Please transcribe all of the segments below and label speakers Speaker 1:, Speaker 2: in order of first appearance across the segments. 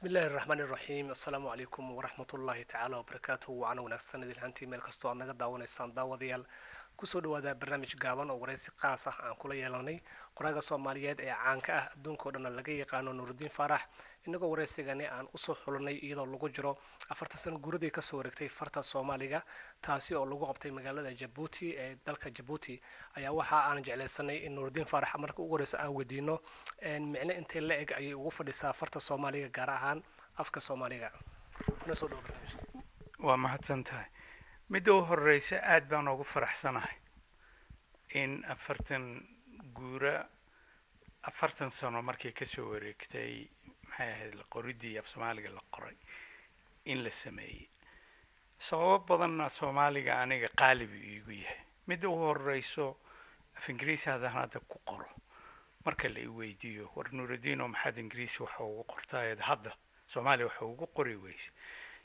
Speaker 1: Bismillahi raxmaani raxiim. Assalaamu calaykum waraxmatullaahi tacaala wabarakaatuhu. Wacana wanaagsan idin hantii meel kastoo aad naga daawanaysaan, daawadayaal, kusoo dhawaada barnaamij gaaban oo waraysi qaas ah aan kula yeelanay qoraaga Soomaaliyeed ee caanka ah, adduunka oo dhan laga yaqaano, Nuurudiin Faarax. Inagoo waraysigani aan usoo xulanay iyadoo lagu jiro 40 sano guuradii kasoo wareegtay farta Soomaaliga, taasi oo lagu qabtay magaalada Jabuuti ee dalka Jabuuti, ayaa waxa aan jeclaysanay in Nuurudiin Faarax marka ugu horeysa aan weydiino micno intee la eg ayay ugu fadhisaa farta Soomaaliga, gaar ahaan afka Soomaaliga. Kuna soo dhawo barnaamijka.
Speaker 2: Waa mahadsan tahay. Midda u horeysa, aad baan ugu faraxsanahay in 40 guura, 40 sano markay kasoo wareegtay, maxay ahayd, qoridii af Soomaaliga la qoray in la sameeyey. Sababo badanna Soomaaliga aniga qaalibu iigu yahay. Midda u horeyso, af Ingiriisi haddaan hadda ku qoro, marka la i weydiiyo, "War Nuuraddiino, maxaad Ingiriisi waxa ugu qortaa, hadda Soomaaliya waxa ugu qori weyse?"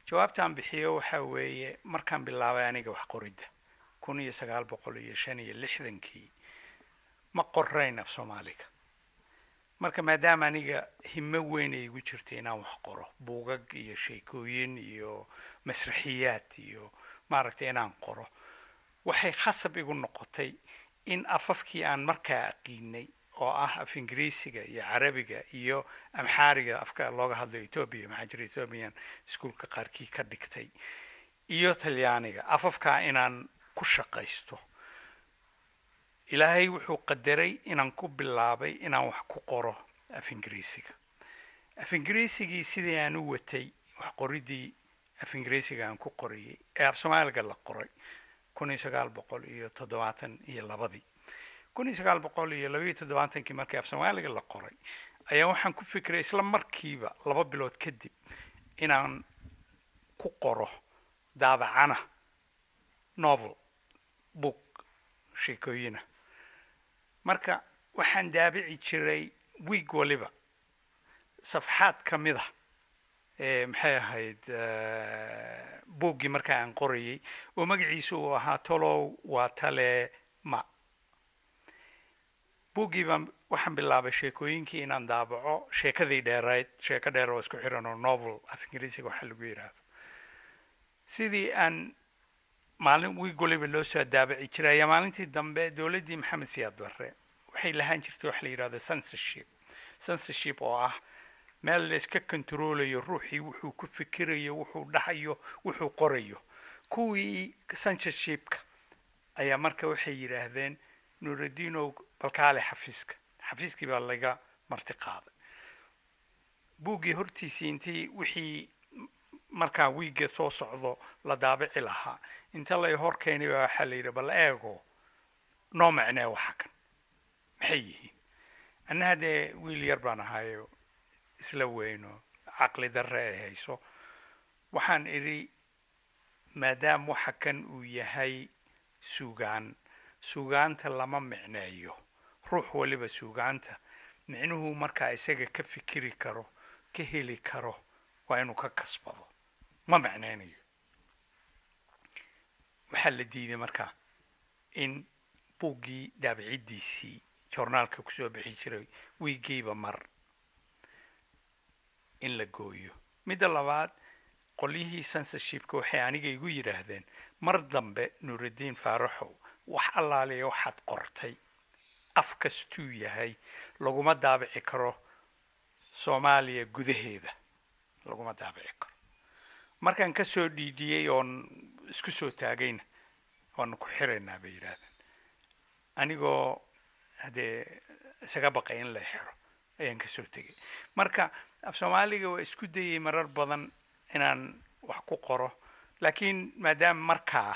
Speaker 2: Jawaabtaan bixiyo waxaa weeye, markaan bilaabay aniga wax qoridda 1965-kii, ma qorayn af Soomaaliga. Marka maadaama aniga himo weyn ay igu jirtay inaan wax qoro, buugag iyo sheekooyin iyo masraxiyaad iyo maaragtay inaan qoro, waxay khasab igu noqotay in afafkii aan markaa aqiinay, oo ah af Ingiriisiga iyo Carabiga iyo Amxaariga, afka looga hadlo Ethiopia, maxaa jira Ethiopian iskuulka qaarkii ka dhigtay, iyo Talyaaniga, afafkaa inaan ku shaqaysto. Ilaahay wuxuu qadaray inaan ku bilaabay inaan wax ku qoro af Ingiriisiga. Af Ingiriisigii sidii aan u watay wax qoridii af Ingiriisiga aan ku qorayay ee af Soomaaliga la qoray 1972-dii, 1972-kii markii af Soomaaliga la qoray, ayaa waxaan ku fikiray isla markiiba 2 bilood kadib inaan ku qoro, daabacana novel book, sheekooyina. Marka waxaan daabici jiray week waliba safxaad ka mid ah, maxay ahayd, buuggii markaa aan qorayay oo magaciisa uu ahaa Tolow waa Tale Ma. Buuggii baan waxaan bilaabay sheekooyinkii inaan daabaco, sheekadii dheerayd, sheeko dheer oo isku xiran oo novel af Ingiriisiga waxaa lagu yidhaahdo. Sidii aan maalin wiig waliba loo soo daabaci jiray ayaa maalintii dambe dowladdii Maxamed Siyaad Barre waxay lahaan jirtay wax la yidhahdo censorship. Censorship oo ah meel la iska controlayo ruuxii wuxuu ku fikirayo, wuxuu dhahayo, wuxuu qorayo. Kuwii censorshipka ayaa marka waxay yidhaahdeen, "Nuuraddiinow, balkaale xafiiska." Xafiiskii baa laga marti qaaday. Buuggii hortiisii intii wixii markaa wiigga soo socdo la daabici lahaa inta lay hor keenay baa waxaa la yidhi, "Bal eego, noo macnee waxa kan maxay yihiin?" Anna haddee wiil yar baan ahayo, isla weyno, caqli darre ay hayso. Waxaan idhi, maadaama waxa kan uu yahay suugaan, suugaanta lama micneeyo. Ruux waliba suugaanta micnuhu markaa isaga ka fikiri karo, ka heli karo, waa inuu ka kasbado. Ma micneynayo. Waxaa la diiday markaa in buuggii daabaciddiisii joornaalka kusoo bixi jiray wiigiiba mar in la gooyo. Midda labaad, qolyihii censorshipka waxay aniga igu yidhaahdeen, "Mar dambe, Nuuraddiin Faaraxow, wax allaaliya waxaad qortay, af kastuu yahay, laguma daabici karo Soomaaliya gudaheeda, laguma daabici karo." Markaan kasoo dhiidhiyey oon isku soo taagayna, "Waanu ku xiraynaa," bay yidhaahdeen. Anigoo haddee isaga baqay in la xiro ayaan kasoo tegay. Marka af Soomaaliga waa isku dayay marar badan inaan wax ku qoro, laakiin maadaama markaa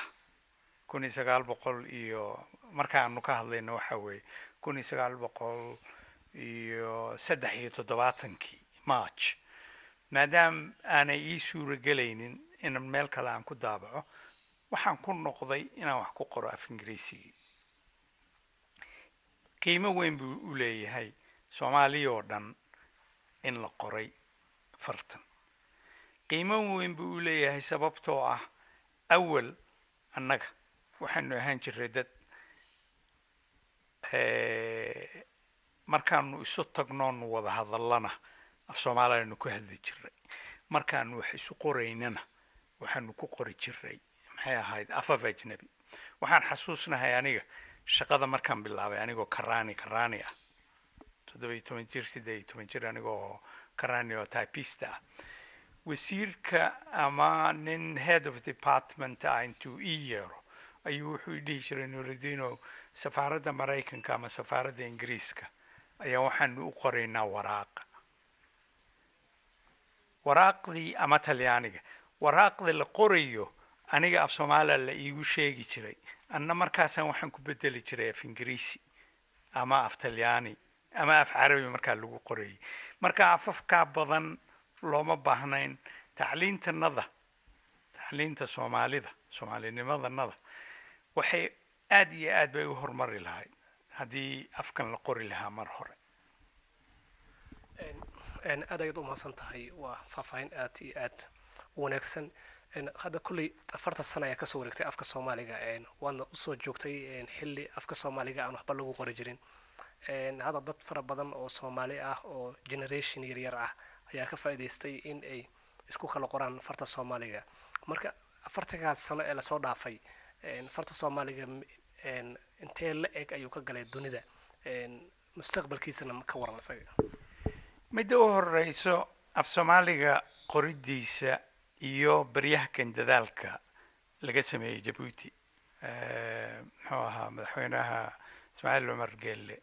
Speaker 2: 1900 iyo marka aanu ka hadlayno waxa weeye 1973-kii March, maadaama aanay ii suuragelaynin inaan meel kale aan ku daabaco, waxaan ku noqday inaan wax ku qoro af Ingiriisigii. Qiimo weyn buu u leeyahay Soomaaliya oo dhan in la qoray fartan. Qiimo weyn buu u leeyahay sababtoo ah awal annaga waxaanu ahaan jiray dad markaanu isu tagnoonu wada hadallana af Soomaaliyaanu ku hadli jiray. Markaanu wax isu qoraynana waxaanu ku qori jiray, maxay ahayd, afaf ajnabi. Waxaan xasuusnahay aniga shaqada markaan bilaabay, anigoo karaani ah, 17 jir, 18 jir, anigoo karaani oo typist ah, wasiirka ama nin head of department ah intuu ii yeero ayuu wuxuu i dhihi jiray, "Nuruddino, safaaradda Maraykanka ama safaaradda Ingiriiska ayaa waxaanu u qoraynaa waraaqa, waraaqdii, ama Talyaaniga waraaqda la qorayo." Aniga af Soomaaliya la iigu sheegi jiray, anna markaasaan waxaan ku bedeli jiray af Ingiriisi ama af Talyaani ama af Carabi markaa lagu qorayay. Marka afafkaa badan looma baahnayn. Tacliintanada, tacliinta Soomaalida, soomaalinimadanada waxay aad iyo aad bay u horumari lahayd haddii afkan la qori lahaa mar hore.
Speaker 1: Aad ayaad u mahadsan tahay, waa faahfaahin aad iyo aad u wanaagsan. Hadda kulley 40 sano ayaa kasoo wareegtay afka Soomaaliga, waadna usoo joogtay xilli afka Soomaaliga aan waxba lagu qori jirin. Hadda dad fara badan oo Soomaali ah oo generation yaryar ah ayaa ka faa'iidaystay in ay isku kala qoraan farta Soomaaliga. Marka 40kaas sano ee lasoo dhaafay, farta Soomaaliga intee la eg ayuu ka galay dunida? Mustaqbalkiisana ka waran isaga?
Speaker 2: Midda u horeyso, af Soomaaliga qoridiisa iyo baryahakan dadaalka laga sameeyey Jabuuti, muxuu ahaa, madaxweynaha Ismaaciil Cumar Geelle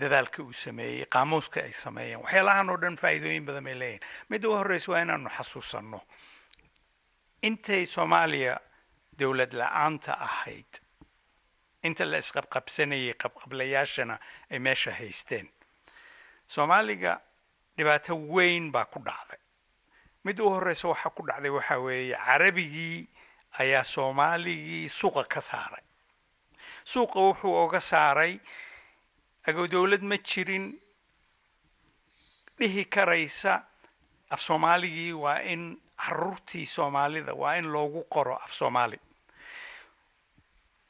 Speaker 2: dadaalka uu sameeyey, qaamuuska ay sameeyeen, waxyaalahan oo dhan faa'iidooyin badan bay leeyihin. Midda u horeysa waa inaanu xasuusanno intay Soomaaliya dowlad la-aanta ahayd, inta la isqabqabsanayay, qabqablayaashana ay meesha haysteen, Soomaaliga dhibaato weyn baa ku dhacday. Midda u horeysa waxaa ku dhacday waxaa weeye Carabigii ayaa Soomaaligii suuqa ka saaray. Suuqa wuxuu oga saaray agoo dowlad ma jirin dhihi karaysa af Soomaaligii waa in caruurtii Soomaalida waa in loogu qoro af Soomaali.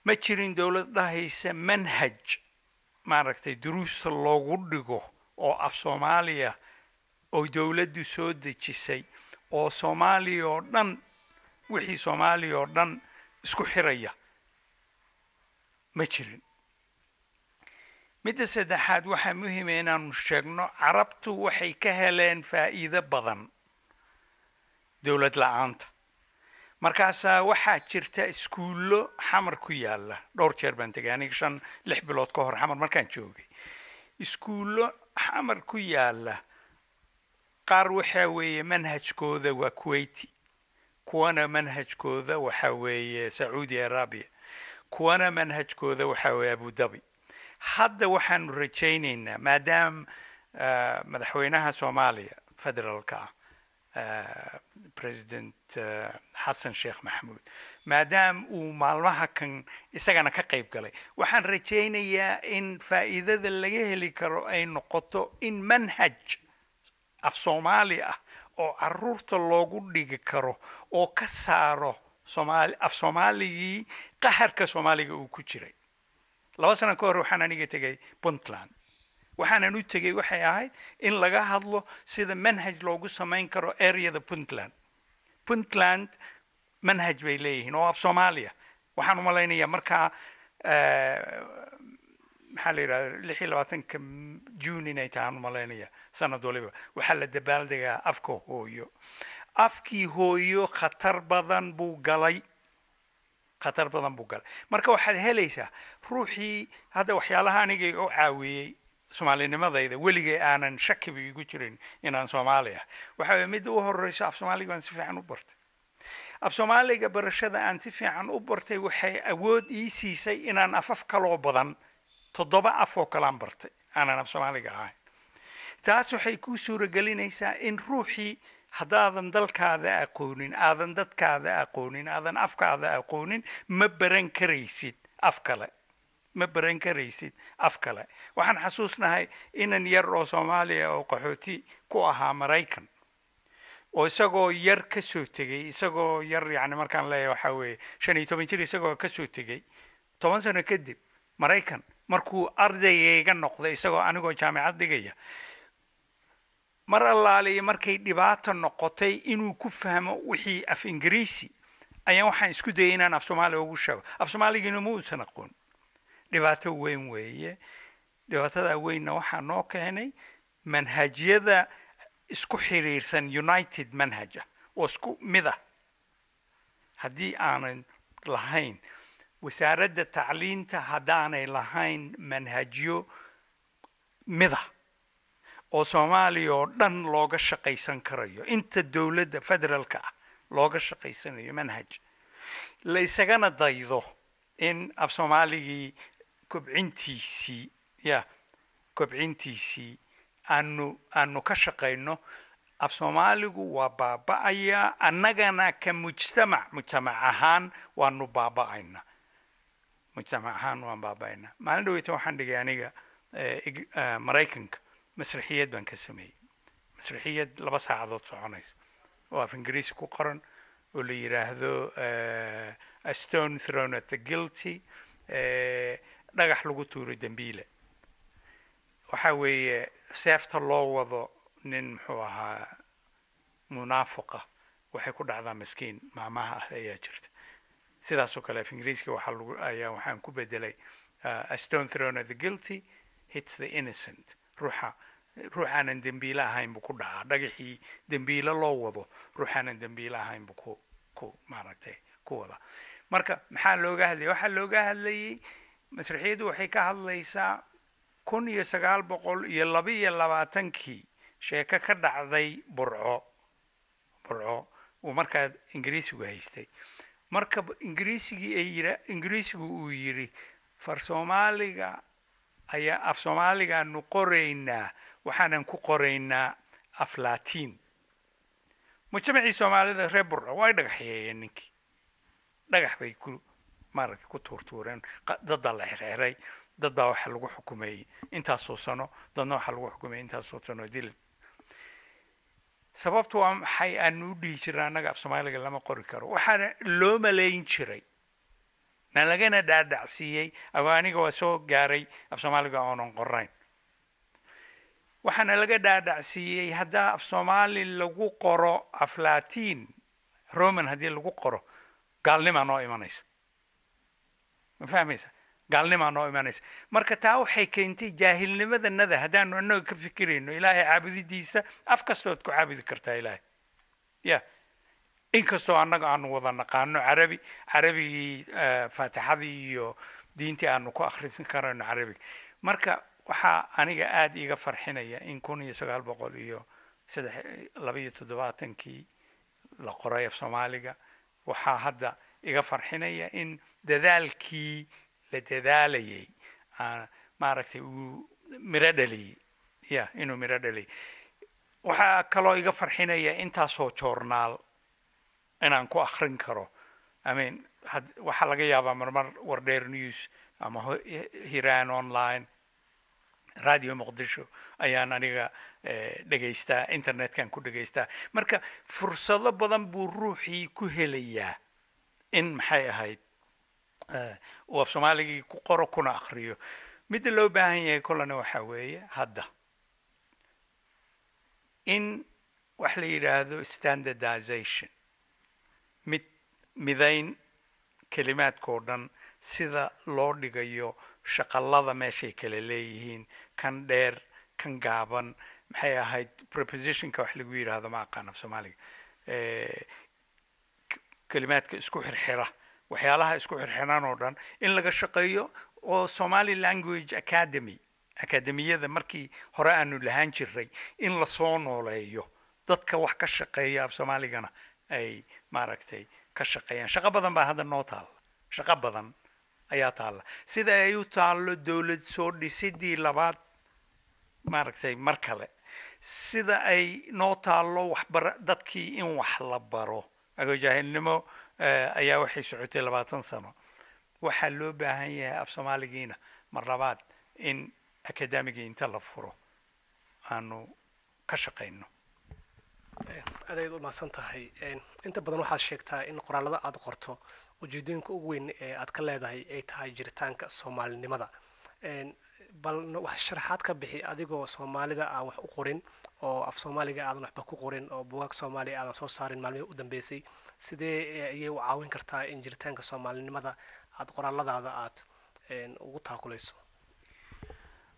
Speaker 2: Ma jirin dowlad dhahaysa manhaj, maaragtay, duruusta loogu dhigo oo af Soomaaliya oo dowladdu soo dejisay oo Soomaaliya oo dhan, wixii Soomaaliya oo dhan isku xiraya ma jirin. Midda saddexaad, waxaa muhiima inaanu sheegno Carabtu waxay ka heleen faa'iido badan dowlad la-aanta. Markaasaa waxaa jirta iskuullo Xamar ku yaalla. Dhowr jeer baan tegay aniga, 5, 6 bilood ka hor Xamar markaan joogay. Iskuullo Xamar ku yaalla qaar waxaa weeye manhajkooda waa Kuwaiti, kuwana manhajkooda waxaa weeye Sacuudi Arabia, kuwana manhajkooda waxaa weeye Abu Dhabi. Hadda waxaanu rajaynaynaa, maadaam madaxweynaha Soomaaliya federaalka ah, President Xasan Sheekh Maxamuud, maadaam uu maalmaha kan isagana ka qayb galay, waxaan rajaynayaa in faa'iidada laga heli karo ay noqoto in manhaj af Soomaali ah oo caruurta loogu dhigi karo oo ka saaro Soomaali af Soomaaligii qaharka Soomaaliga uu ku jiray. 2 sano ka hor waxaan aniga tegay Puntland. Waxaanan u tegay waxay ahayd in laga hadlo sida manhaj loogu samayn karo areada Puntland. Puntland manhaj bay leeyihiin oo af Soomaaliya. Waxaan u malaynayaa markaa, maxaa la yidhahda, 26-ka June inay tahay aan u malaynaya sanad waliba waxaa la dabaaldegaa afka hooyo. Afkii hooyo khatar badan buu galay, khatar badan buu galay. Marka waxaad helaysaa ruuxii hadda waxyaalaha aniga iga caawiyey soomaalinimadayda, weligay aanan shakiba igu jirin inaan Soomaali ah, waxa weeye midda u horeyso, af Soomaaliga baan si fiican u bartay. Af Soomaaliga barashada aan si fiican u bartay waxay awood ii siisay inaan afaf kaloo badan, toddoba af oo kalaan bartay aanan af Soomaaliga ahayn. Taas waxay kuu suuragelinaysaa in ruuxii haddaadan dalkaada aqoonin, aadan dadkaada aqoonin, aadan afkaada aqoonin, ma baran karaysid af kale, ma baran karaysid af kale. Waxaan xasuusnahay inan yar oo Soomaaliya oo qaxooti ku ahaa Maraykan oo isagoo yar ka soo tegey, isagoo yar, yani markaan leeyahay waxaa weeye 15 jir, isagoo ka soo tegey, 10 sano kadib Maraykan markuu ardaygayga noqday, isagoo anigoo jaamicad dhigaya. Mar allaaliya markay dhibaato noqotay inuu ku fahmo wixii af Ingiriisi, ayaan waxaan isku dayay inaan af Soomaaliga ugu sheego. Af Soomaaligiina ma uusan aqoon. Dhibaato weyn weeye. Dhibaatada weynna waxaa noo keenay manhajyada isku xiriirsan, united manhaja oo isku mid ah haddii aanan lahayn, wasaaradda tacliinta haddaanay lahayn manhajyo mida oo Soomaaliya oo dhan looga shaqaysan karayo, inta dowladda federaalka ah looga shaqaysanayo manhaj la isagana daydo in af Soomaaligii kobcintiisii ya kobcintiisii aanu ka shaqayno, af Soomaaligu waa baaba'ayaa. Annagana ka mujtamac ahaan waanu baaba'aynaa, mujtamac ahaan waan baaba'aynaa. Maalin dhaweyta waxaan dhigay aniga Maraykanka masraxiyad baan ka sameeyey, masraxiyad 2 saacadood soconaysa oo af Ingiriisi ku qoran oo la yidhaahdo "A Stone Thrown at the Guilty", dhagax lagu tuuray dembiile. Waxa weeye seefta loo wado nin muxuu ahaa munaafiqa waxay ku dhacdaa miskiin. Maamaha ah ayaa jirta. Sidaasoo kale af Ingiriiska waxaa lagu ayaa waxaan ku bedelay "A stone thrown at the guilty hits the innocent". Ruuxa ruuxaanan dembiile ahayn buu ku dhacaa dhagaxii dembiile loo wado, ruuxaanan dembiile ahayn buu ku maaragtay ku wada. Marka maxaa looga hadlayay? Waxaa looga hadlayay, masraxiyaddu waxay ka hadlaysaa 1922-kii sheeko ka dhacday Burco. Burco uu markaa Ingiriisigu haystay. Marka Ingiriisigii ay yira, Ingiriisigu uu yidhi far Soomaaliga ayaa af Soomaaligaanu qoraynaa, waxaanan ku qoraynaa af Latiin. Mujtamacii Soomaalida reer Burco way dhagaxyeeyeen ninkii, dhagax bay ku maaragtay ku tuurtuureen. Dad baa la xirxiray, dad baa waxaa lagu xukumeeyey intaasoo sano, dadna waxaa lagu xukumeeyey intaasoo sano dil. Sababtu waa maxay aanu u dhihi jirna annaga af Soomaaliga lama qori karo? Waxaana loo malayn jiray na lagana dhaadhacsiiyey, ama aniga waa soo gaaray af Soomaaliga oonan qorayn, waxaana laga dhaadhacsiiyey haddaa af Soomaali lagu qoro af Latiin Roman haddii lagu qoro, gaalnimaa noo imanaysa. Ma fahmaysa? Gaalnimaa noo imanaysa. Marka taa waxay keentay jaahilnimadanada. Haddaanu annaga ka fikirayno Ilaahay caabudidiisa, af kastood ku caabudi kartaa Ilaahay ya, inkastoo annaga aanu wada naqaano Carabi, Carabigii faatixadii iyo diintii aanu ku akhrisan karayno Carabiga. Marka waxaa aniga aada iiga farxinaya in 1972-kii la qoray af Soomaaliga. Waxaa hadda iga farxinaya in dadaalkii la dadaalayay maaragtay uu miro dhaliyey ya, inuu miro dhaliyey. Waxaa kaloo iga farxinaya intaasoo joornaal inaan ku akrin karo. I mean, waxaa laga yaabaa marmar Wardheer News ama Hiraan Online, Radio Muqdisho ayaan aniga dhegaystaa, internetkan ku dhegaystaa. Marka fursado badan buu ruuxii ku helayaa in maxay ahayd uu af Soomaaligii ku qoro kuna akriyo. Midda loo baahan yahay kolana waxaa weeye hadda in wax la yidhaahdo standardization, mid midayn kelimaadkao dhan, sida loo dhigayo shaqalada, meeshay kala leeyihiin, kan dheer, kan gaaban, maxay ahayd prepositionka wax lagu yidhaahdo ma aqaan af Soomaaliga, kelimaadka isku xirxira, waxyaalaha isku xirxiran oo dhan in laga shaqeeyo oo Somali Language Academy, akademiyada markii hore aanu lahaan jiray, in lasoo nooleeyo, dadka wax ka shaqeeya af Soomaaligana ay maaragtay ka shaqeeyaan. Shaqo badan baa hadda noo taalla, shaqo badan ayaa taalla, sida ay u taallo dowlad soo dhisidii labaad maaragtay mar kale, sida ay noo taallo waxbara dadkii in wax la baro. Agojaahilnimo ayaa waxay socotay 20 sano. Waxaa loo baahan yahay af Soomaaligiina mar labaad in akademigii inta la furo aanu ka shaqayno.
Speaker 1: Aad ayaad u mahadsan tahay. Inta badan waxaad sheegtaa in qoraalada aada qorto ujeedooyinka ugu weyn ee aad ka leedahay ay tahay jiritaanka soomaalinimada. Bal wax sharaxaad ka bixi adigoo Soomaalida aan wax u qorin Oo af Soomaaliga aadan waxba ku qorin oo buugaag Soomaaliya aadan soo saarin maalmihii u dambeysay, sidee ayay u caawin kartaa in jiritaanka Soomaalinimada aad qoraaladaada aad ugu taakulayso?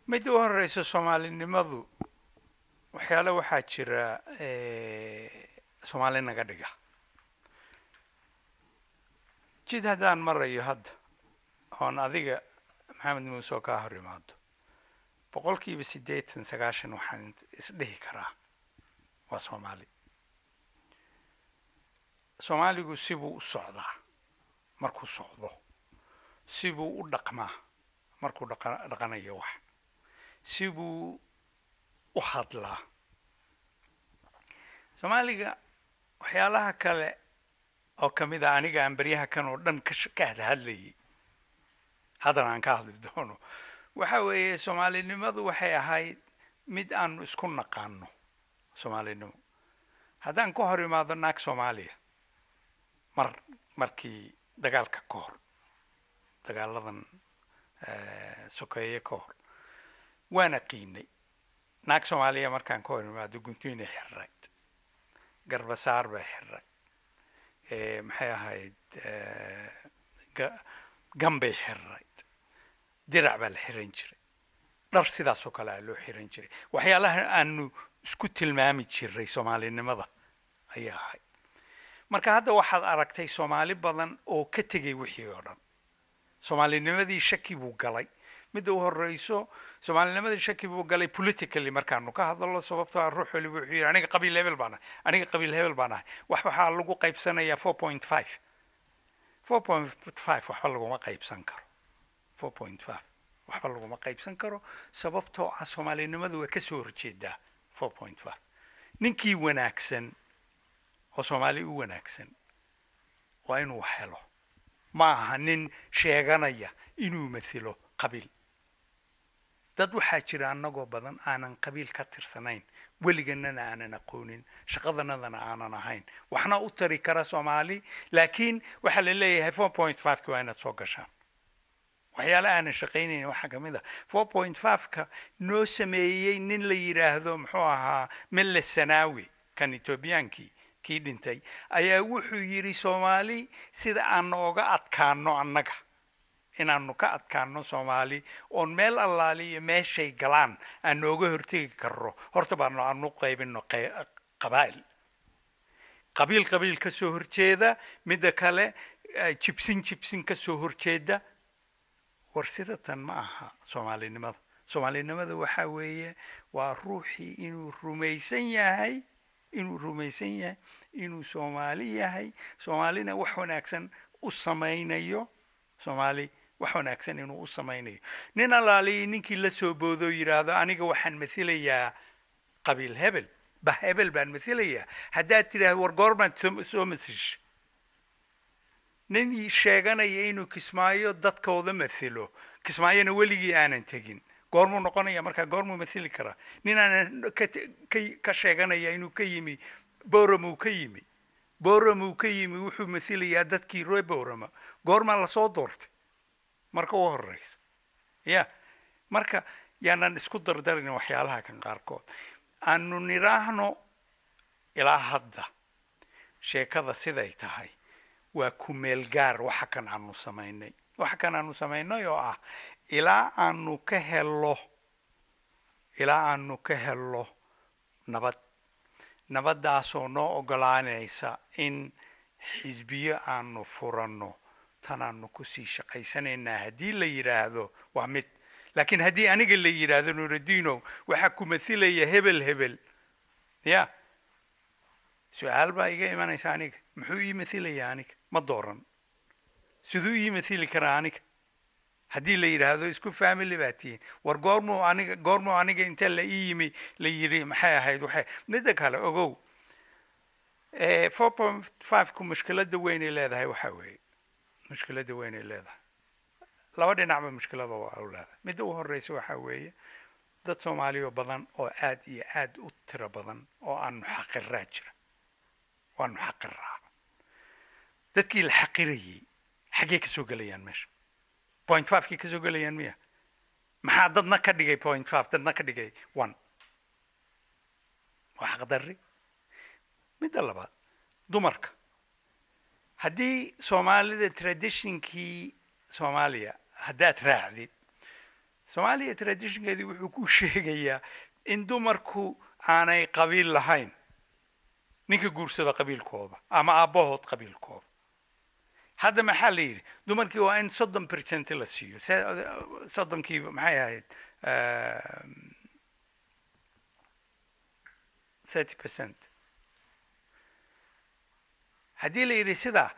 Speaker 2: Midda u horeysa, Soomaalinimadu waxyaale waxaa jira Soomaali naga dhiga. Jid haddaan marayo hadda oon adiga Maxamed Muuse oo kaa hor imaado, 80%, 90 waxaan isdhihi karaa waa Soomaali. Soomaaligu sibuu u socdaa markuu socdo, sibuu u dhaqmaa markuu dhaqanayo wax, sibuu u hadlaa Soomaaliga. Waxyaalaha kale oo kamid a aniga aan beryaha kan oo dhan ka hadhadlayay, haddana aan ka hadli doono, waxa weeye Soomaalinimadu waxay ahayd mid aanu isku naqaano. Soomaalinimo haddaan ka hor imaado naag Soomaaliya markii dagaalka ka hor, dagaaladan sokeeye ka hor, waan aqiinay naag Soomaaliya markaan ka hor imaado guntiinay xirrayd, garbasaar bay xirrayd, maxay ahayd, gambay xirrayd, dirac baa la xiran jiray, dhar sidaas oo kale aa loo xiran jiray. Waxyaalaha aanu isku tilmaami jiray Soomaalinimada ayaa ahayd. Marka hadda waxaad aragtay Soomaali badan oo ka tegay wixii oo dhan. Soomaalinimadii shaki buu galay. Midda u horeyso, Soomaalinimadii shaki buu galay politically markaanu ka hadalno, sababtoo ah ruux waliba wuxuu yidhi aniga qabiil hebel baan ahay, aniga qabiil hebel baan ahay. Waxaa lagu qaybsanayaa 4.5. 4.5 waxba laguma qaybsan karo. 4.5 waxba laguma qaybsan karo, sababtoo ah Soomaalinimadu waa kasoo horjeedaa 4.5. Ninkii wanaagsan oo Soomaali u wanaagsan waa inuu helo, ma aha nin sheeganaya inuu mathilo qabiil. Dad waxaa jira annagoo badan aanan qabiil ka tirsanayn, weliganana aanan aqoonin, shaqadanadana aanan ahayn, waxna u tari kara Soomaali, laakiin waxaa la leeyahay 4.5 waa inaad soo gashaan. Waxyaale aanan shaqaynayn waxaa kamid ah 4.5-ka noo sameeyey nin la yidhaahdo, muxuu ahaa, Melle Sanaawi, kan Etoobiyaankii kii dhintay, ayaa wuxuu yidhi Soomaali sida aan nooga adkaano, annaga inaanu ka adkaano Soomaali oon meel allaali iyo meeshay galaan aan nooga hortegi karro, horta baanu aanu qaybino qabaa'il, qabiil qabiil ka soo horjeeda, midda kale jibsin jibsin ka soo horjeeda. War sida tan ma aha Soomaalinimada. Soomaalinimada waxaa weeye waa ruuxii inuu rumaysan yahay inuu Soomaali yahay, Soomaalina wax wanaagsan u samaynayo, Soomaali wax wanaagsan inuu u samaynayo. Nin allaaliyi ninkii la soo boodo yidhaahdo aniga waxaan mathilayaa qabiil hebel bah hebel baan mathilayaa, haddaad tidhaahdo war goormaad soo mathisha? Nin sheeganaya inuu Kismaayo dadkooda mathilo, Kismaayona weligii aanan tegin, goormuu noqonaya markaa? Goormuu mathili karaa? Nin aanan ka sheeganaya inuu ka yimi Boramuu ka yimi, Boramuu ka yimi, wuxuu mathilayaa dadkii ree Borama, goormaa lasoo doortay marka u horeysa? Ya marka yaanan isku dardarin waxyaalaha kan qaarkood. Aanu niraahno ilaa hadda sheekada siday tahay waa ku meel gaar. Waxa kan aanu samaynay oo ah ilaa aanu ka helo nabad, nabaddaasoo noo ogolaanaysa in xisbiyo aanu furanno, tan aanu kusii shaqaysanaynaa haddii la yidhaahdo waa mid. Laakiin haddii aniga la yidhaahdo Nuuraddiinow waxaa ku mathilaya hebel hebel, ya su-aal baa iga imanaysa: aniga muxuu ii mathilayaa? Aniga ma dooran, siduu ii mathili karaa aniga? Haddii la yidhaahdo isku family baa tihiin, war goormuu aniga inta la ii yimi la yidhi maxay ahayd? Waxay midda kale ogow, 4.5 ku mushkiladda weynay leedahay waxaa weeye, mushkiladda weynay leedahay laba dhinacba mushkilada waa u leedahay. Midda u horeysa waxaa weeye dad Soomaaliya badan oo aad iyo aad u tiro badan oo aanu xaqiraa jira, waanu xaqiraa. Dadkii la xaqirayay xaggee ka soo gelayaan meesha? 0.5-kii ka soo gelayaan miya? Maxaa dadna ka dhigay 0.5, dadna ka dhigay 1? Waa xaqdarri. Midda labaad, dumarka, haddii Soomaalida traditionkii Soomaaliya haddaad raacdid, Soomaaliya traditionkeedii wuxuu ku sheegayaa in dumarku aanay qabiil lahayn, ninka guursada qabiilkooda ama aabbahood qabiilkooda. Hadda maxaa la yidhi? Dumarkii waa in 30% la siiyo. 30kii maxay ahayd? 30%. Haddii la yidhi sidaa,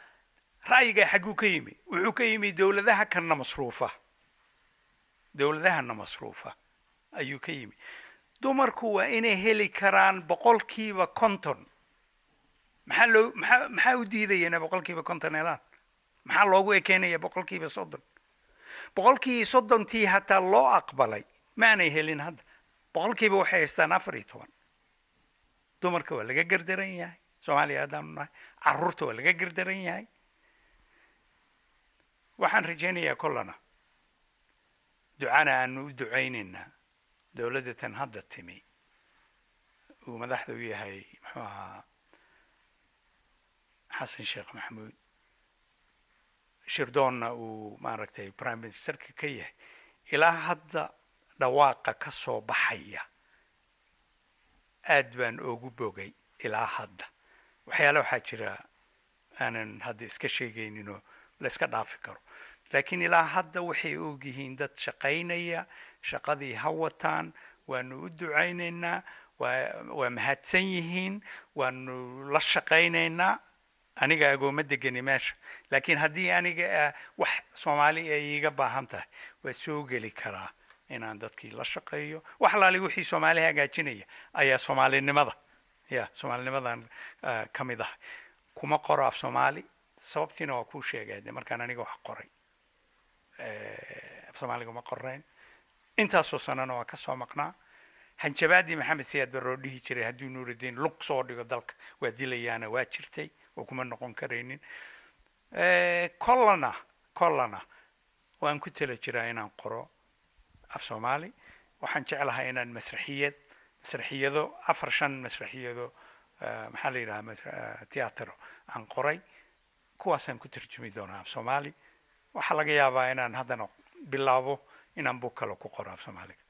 Speaker 2: ra'yiga xagguu ka yimi? Wuxuu ka yimi dowladaha kanna masruufa, dowladahana masruufa ayuu ka yimi. Dumarku waa inay heli karaan 50%. Maxaa loo maxaa u diidaya inay 50% helaan? Maxaa loogu ekeynaya 30%? 30%tii hataa loo aqbalay maanay helin. Hadda waxay haystaan 14. Dumarka waa laga gardaran yahay Soomaaliya haddaanu nahay, carruurta waa laga gardaran yahay. Waxaan rajaynayaa kollana ducana aanu u ducaynaynaa dowladda tan hadda timi uu madaxda u yahay, muxuu ahaa, Xasan Sheekh Maxamuud, Shirdoonna uu maaragtay prime ministerka ka yahay. Ilaa hadda dhawaaqa ka soo baxaya aad baan oogu bogay. Ilaa hadda waxyaale waxaa jira aanan hadda iska sheegayninoo la iska dhaafi karo, laakiin ilaa hadda waxay og yihiin dad shaqaynaya, shaqadii ha wataan, waanu u ducaynaynaa, waa mahadsan yihiin, waanu la shaqaynaynaa. Aniga agooma degani meesha, laakiin haddii aniga wax Soomaali ay iiga baahan tahay waa soo geli karaa inaan dadkii la shaqeeyo. Wax alaali wixii Soomaali hagaajinaya ayaa Soomaalinimada ya Soomaalinimadan ka mid ah. Kuma qoro af Soomaali, sababtiina waa kuu sheegay. De markaan aniga wax qoray af Soomaaliga ma qorayn, intaasoo sanana waa ka soo maqnaa. Hanjabaadii Maxamed Siyaad Barroo dhihi jiray hadduu Nuurudiin lug soo dhigo dalka waa dilayaana waa jirtay, oo kuma noqon karaynin. Kollana waan ku tala jiraa inaan qoro af Soomaali. Waxaan jeclahay inaan masraxiyad, masraxiyado, afar shan masraxiyado, maxaa la yidhaha, teatro aan qoray, kuwaasaan ku tarjumi doonaa af Soomaali. Waxaa laga yaabaa inaan haddana bilaabo inaan bug kale ku qoro af Soomaaliga.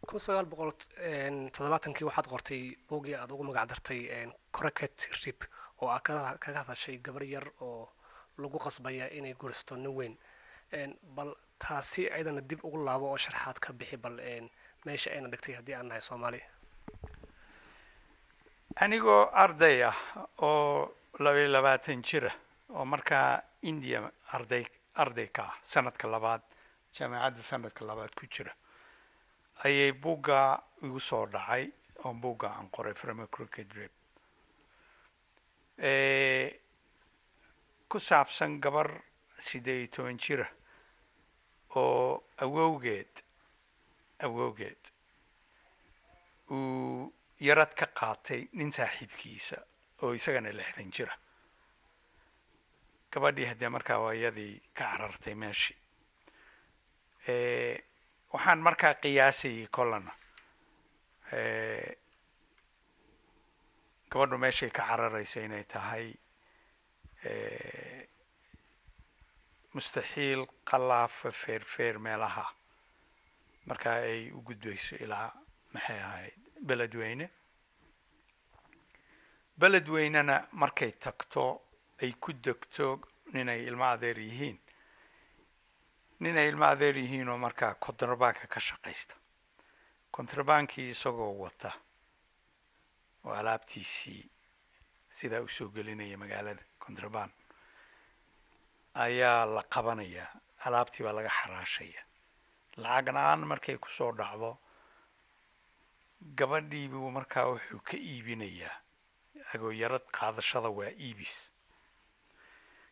Speaker 1: 1970kii waxaad qortay buuggii aad ugu magac dartay Crooked Rib, oo aad kaga hadashay gabar yar oo lagu qasbaya inay guursato nin weyn. Bal taasi ayadana dib ugu laabo oo sharxaad ka bixi, bal meesha ayna dhigtay haddii aan nahay Soomaali.
Speaker 2: Anigoo arday ah oo 22 jira oo markaa India arday ka ah sanadka labaad, jaamacadda sanadka labaad ku jira, ayay buugga igu soo dhacay oo buugga aan qoray, From a Crooked Rib, ku saabsan gabar 18 jira oo awowgeed uu yarad ka qaatay nin saaxiibkiisa oo isagana 60 jira. Gabadhii haddee markaa waa iyadii ka carartay meeshii. Waxaan markaa qiyaasayay kollana gabadhu meeshay ka cararayso inay tahay mustaxiil qalaafa feerfeer meelaha, markaa ay u gudbayso ilaa, maxay ahayd, Beledweyne. Beledweynena markay tagto ay ku degto ninay ilmo adeer yihiin, oo markaa kontrabanka ka shaqaysta. Kontrabaankii isagoo wata oo alaabtiisii sidaa usoo gelinaya magaalada kontrabaan ayaa la qabanayaa, alaabtii baa laga xaraashaya. Lacag la-aan markay kusoo dhacdo gabadhiibuu markaa wuxuu ka iibinayaa, agooyarad qaadashada waa iibis,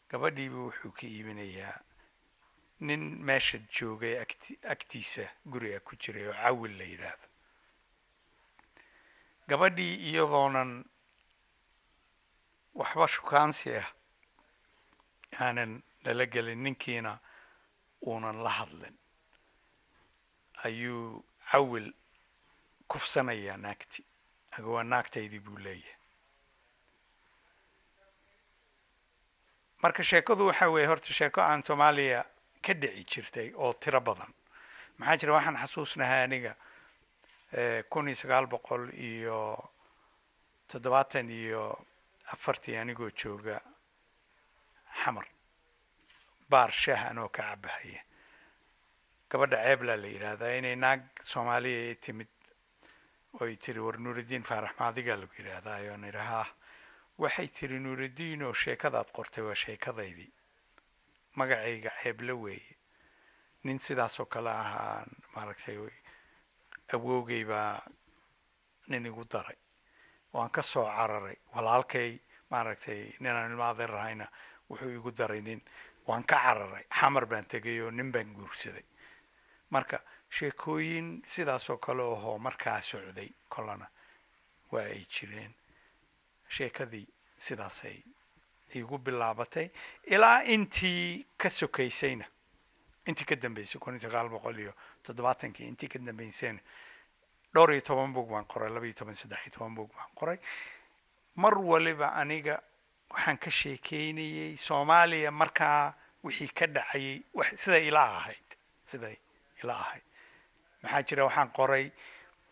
Speaker 2: gabadhiibuu wuxuu ka iibinayaa nin meesha joogay agtiisa guriga ku jiray oo Cawil la yidhaahdo. Gabadhii iyadoonan waxba shukaansi ah aanan lala gelin, ninkiina uunan la hadlin, ayuu Cawil Kufsanayaa naagti, aga waa naagtaydii buu leeyahay. Marka sheekadu waxa weeye horta sheeko aan Soomaaliya ka dhici jirtay oo tiro badan. Maxaa jira, waxaan xasuusnahay aniga 1974-tii anigoo jooga Xamar, baar shaah anoo ka cabahaya, gabadha Ceeblaa la yidhaahdaa, inay naag Soomaaliya i timid oy tiri, "War Nuuraddiin Faarax maadigaa lagu yidhaahdaa?" Oon idhi, "Haa." Waxay tiri, "Nuuraddiinoo, sheekadaad qortay waa sheekadaydii, magacayga Ceeble weeye. Nin sidaasoo kale ahaa maaragtay, awoogay baa nin igu daray, waan ka soo cararay. Walaalkay maaragtay, ninaan ilmo adeer ahayna wuxuu igu daray nin, waan ka cararay, Xamar baan tegay oo nin baan guursaday." Marka sheekooyin sidaasoo kale ahoo markaa socday kolana waa ay jireen. Sheekadii sidaasay igu bilaabatay ilaa intii ka sokaysayna, intii ka dambeysay 1970-kii, intii ka dambeysayna dhowr iyo toban buug baan qoray, 12, 13 buug baan qoray. Mar waliba aniga waxaan ka sheekeynayay Soomaaliya markaa wixii ka dhacayay, wax siday ila ahayd, siday ila ahayd. Maxaa jira, waxaan qoray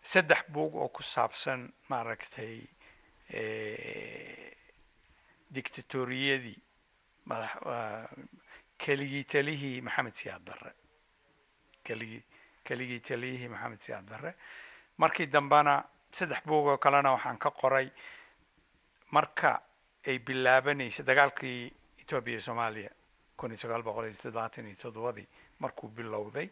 Speaker 2: saddex buug oo ku saabsan maaragtay dictatoriyadii madax keligii talihii Maxamed Siyaad Barre, keligii taliyihii Maxamed Siyaad Barre. Markii dambena saddex buug oo kalena waxaan ka qoray marka ay bilaabanaysa dagaalkii Etoobiya iyo Soomaaliya 1977-dii markuu bilowday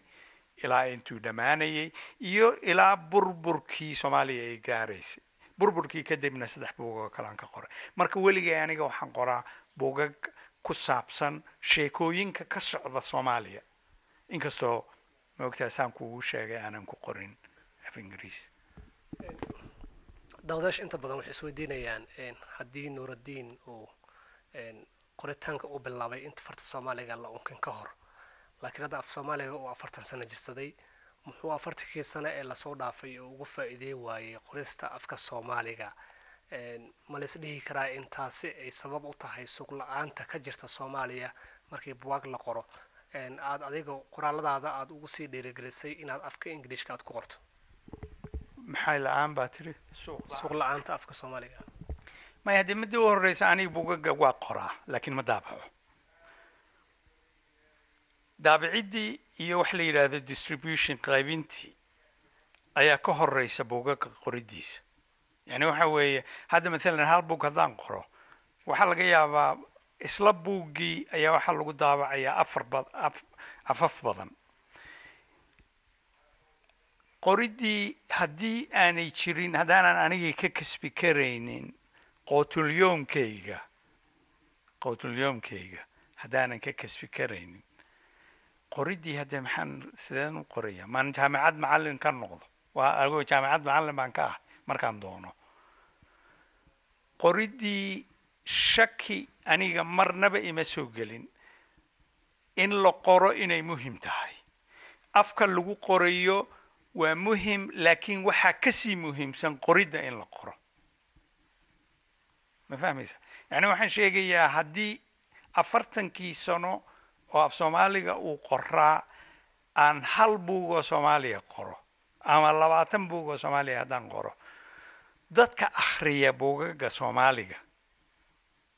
Speaker 2: ilaa intuu dhammaanayay iyo ilaa burburkii Soomaaliya ay gaaraysay. Burburkii kadibna saddex buug oo kale aan ka qoray. Marka weligay aniga waxaan qoraa buugag ku saabsan sheekooyinka ka socda Soomaaliya, inkastoo maogtahay saan kuugu sheegay aanan ku qorin af Ingiriis.
Speaker 1: Daawadayaasha inta badan waxay isweydiinayaan haddii Nuuraddiin uu qoritaanka u bilaabay inta farta Soomaaliga la unkin ka hor, laakiin hadda af Soomaaliga uu 40 sano jirsaday, muxuu 40-kii sano ee lasoo dhaafay oo ugu faa'iidey waayey qorista afka Soomaaliga? Ma la is dhihi karaa in taasi ay sabab u tahay suuq la-aanta ka jirta Soomaaliya markii buwaag la qoro, aada adiga qoraaladaada aada ugu sii dhiirigelisay inaad afka Ingiliishka aad ku qorto?
Speaker 2: Maxay la-aan baa tiri?
Speaker 1: Suuq la-aanta afka Soomaaliga.
Speaker 2: Maya, haddii midda u horeysa, aniga bugaga waa qoraa laakiin ma daabaco. Daabiciddii iyo wax la yidhaahdo distribution, qaybintii, ayaa ka horeysa bugaga qoridiisa. Yani waxa weeye, hadda mathalan hal buug haddaan qoro, waxaa laga yaabaa isla buuggii ayaa waxaa lagu daabacayaa afar ba afaf badan. Qoriddii haddii aanay jirin, haddaanan anigii ka kasbi karaynin qootulyoomkayga, qootulyoomkayga haddaanan ka kasbi karaynin qoriddii, haddee maxaan sideen u qoraya? Maan jaamacad macallin ka noqdo? Waa agoo jaamacad macallin baan ka ah markaan doono. Qoriddii shaki aniga marnaba ima soo gelin in la qoro inay muhim tahay. Afka lagu qorayo waa muhim, laakiin waxaa kasii muhiimsan qoridda in la qoro. Ma fahmaysa? Yani waxaan sheegayaa haddii 40-kii sano oo af Soomaaliga uu qoraa aan hal buug oo Soomaaliya qoro ama 20 buug oo Soomaaliya haddaan qoro, dadka akhriya buugaga Soomaaliga,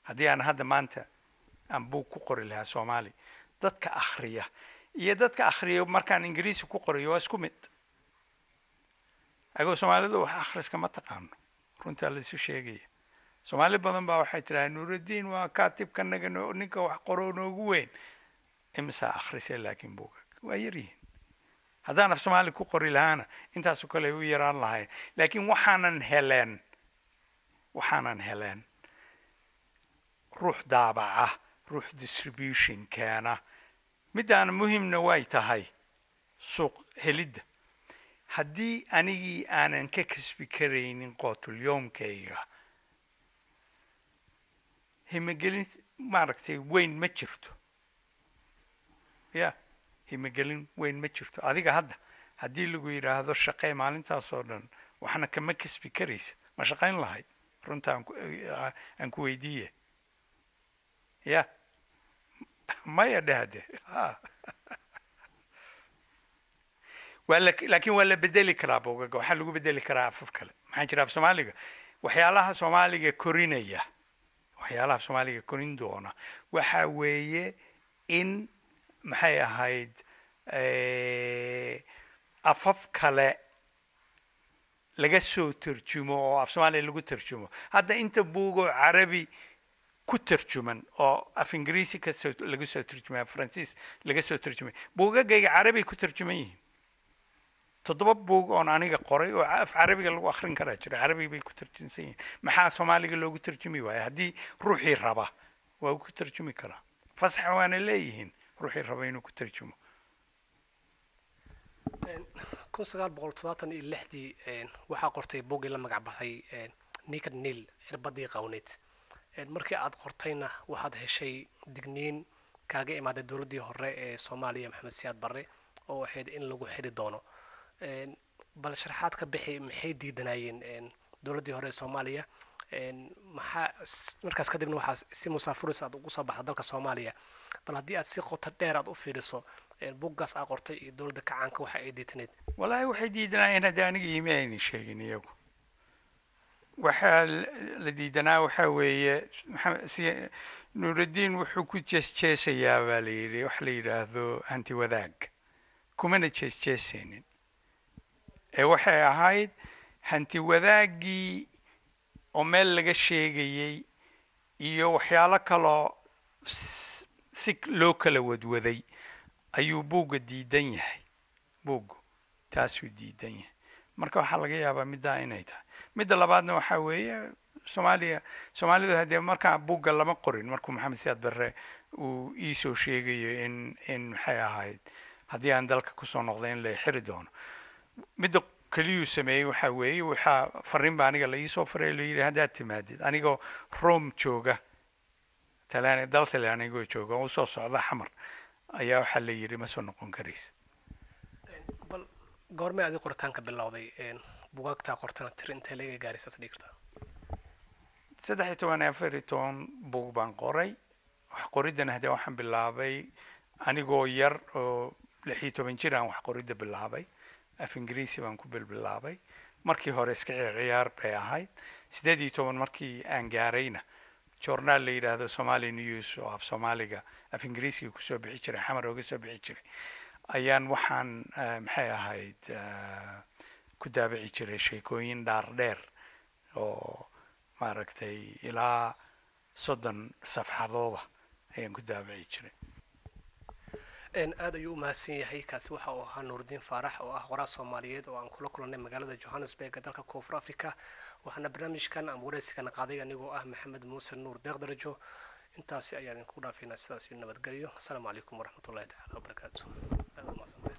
Speaker 2: haddii aan hadda maanta aan buug ku qori lahaa Soomaali, dadka akhriya iyo dadka akhriya markaan Ingiriisi ku qorayo waa isku mid. Agoo Soomaalidu wax akhriska ma taqaano, runtaa laisu sheegaya. Soomaali badan baa waxay tidhaha, "Nuuraddiin waa kaatibka naga, ninka wax qoro noogu weyn." Imisaa akhrisay? Laakiin buugag waa yaryihiin. Haddaan af Soomaali ku qori lahaana intaasoo kale ay u yaraan lahayn, laakiin waxaanan heleen ruux daabaca, ruux distribution keena. Middaana muhimna way tahay suuq helidda. Haddii anigii aanan ka kasbi karaynin qootulyoomkayga, himogelin maaragtay weyn ma jirto. Ya himogelin weyn ma jirto. Adiga hadda haddii lagu yidhaahdo shaqee maalintaas oo dhan Waxna kama kasbi karaysid. Ma shaqayn lahayd? Runta aan ku weydiiye. Ya maya dhehde. Ha, waa la, laakiin waa la bedeli karaa buugaga. Waxaa lagu bedeli karaa afaf kale. Maxaa jira, af Soomaaliga, waxyaalaha Soomaaliga korinaya, waxyaalaha Soomaaliga korin doona waxa weeye in, maxay ahayd, afaf kale laga soo tarjumo oo af Soomaaliya lagu tarjumo. Hadda inta buugoo Carabi ku tarjuman oo af Ingiriisi kasoo laga soo tarjumay, af Faransiis laga soo tarjumay, buugagayga Carabi ku tarjuman yihiin. 7 buug oon aniga qoray oo af Carabiga lagu akrin karaa jira, Carabi bay ku tarjumsan yihiin. Maxaa Soomaaliga loogu tarjumi waaya? Haddii ruuxii raba waa ku tarjumi karaa, fasax waana leeyihiin ruuxii raba inuu ku tarjumo.
Speaker 1: 1976-dii waxaa qortay buuggii la magac baxay Naked Needle, cirbadii qawneyd. Markii aad qortayna waxaad heshay digniin kaaga imaaday dowladdii hore ee Soomaaliya, Maxamed Siyaad Barre, oo ahayd in lagu xiri doono. Bal sharaxaad ka bixi, maxay diidanayeen dowladdii hore ee Soomaaliya? Maxaa markaas kadibna waxaa si musaafuris aad ugu soo baxda dalka Soomaaliya? Bal haddii aad si qoto dheer aad u fiiriso buuggaas aa qortay iyo dowladda kacaanka waxa ay diitanayd.
Speaker 2: Wallaahi waxay diidanayeen haddii aniga iima aynan sheegin iyagu. Waxaa la diidanaa waxaa weeye, Maxamed si Nuuraddiin wuxuu ku jees-jeesayaa baa la yidhi, wax la yidhaahdo hanti wadaag. Kumana jees-jeesaynin ee waxay ahayd hanti wadaaggii oo meel laga sheegayey iyo waxyaalo kaloo si loo kala wadwaday ayuu buugga diidan yahay. Buuggu taasuu diidan yahay. Marka waxaa laga yaabaa middaa inay tahay. Midda labaadna waxaa weeye Soomaaliya, Soomaalidu haddee markaa buugga lama qorin. Markuu Maxamed Siyaad Barre uu iisoo sheegayo in, maxay ahayd, haddii aan dalka kusoo noqday in la xiri doono, midda keliyuu sameeyey waxaa weeye, waxaa fariin baa aniga la iisoo faray, la yidhi haddaad timaadid, anigoo Rome jooga, Talyaani, dal Talyaanigoo jooga oo usoo socda Xamar, ayaa waxaa la yidhi ma soo noqon karaysid.
Speaker 1: Bal goormay adi qoritaanka bilowday? Bugaagtaa qortana tir intee laga gaaraysaas dhigi kartaa?
Speaker 2: 13, 14 buug baan qoray. Wax qoriddana haddee waxaan bilaabay anigoo yar oo 16 jir aan wax qoridda bilaabay. Af Ingiriisi baan ku bilbilaabay. Markii hore iska ciyaar bay ahayd. 18 markii aan gaarayna, journaal la yidhaahdo Somali News oo af Soomaaliga, af Ingiriisiga kusoo bixi jiray, Xamar ooga soo bixi jiray, ayaan waxaan, maxay ahayd, ku daabici jiray sheekooyin dhaar dheer oo maaragtay ilaa 30 safxadooda ayaan ku daabici jiray.
Speaker 1: Aad ayuu u mahadsan yahay. Kaasi waxa uu ahaa Nuurudiin Faarax oo ah qoraal Soomaaliyeed oo aan kula kulannay magaalada Johannesburg ee dalka Koonfur Africa. Waxaana barnaamijkan ama wareysigan qaaday anigoo ah Maxamed Muuse Nuur Deeq Darajo. Intaasi ayaa idinku dhaafaynaa, sidaas iyo nabadgelyo. Asalaamu calaykum waraxmatullahi tacaala wabarakaatu. Aad u mahadsantahay.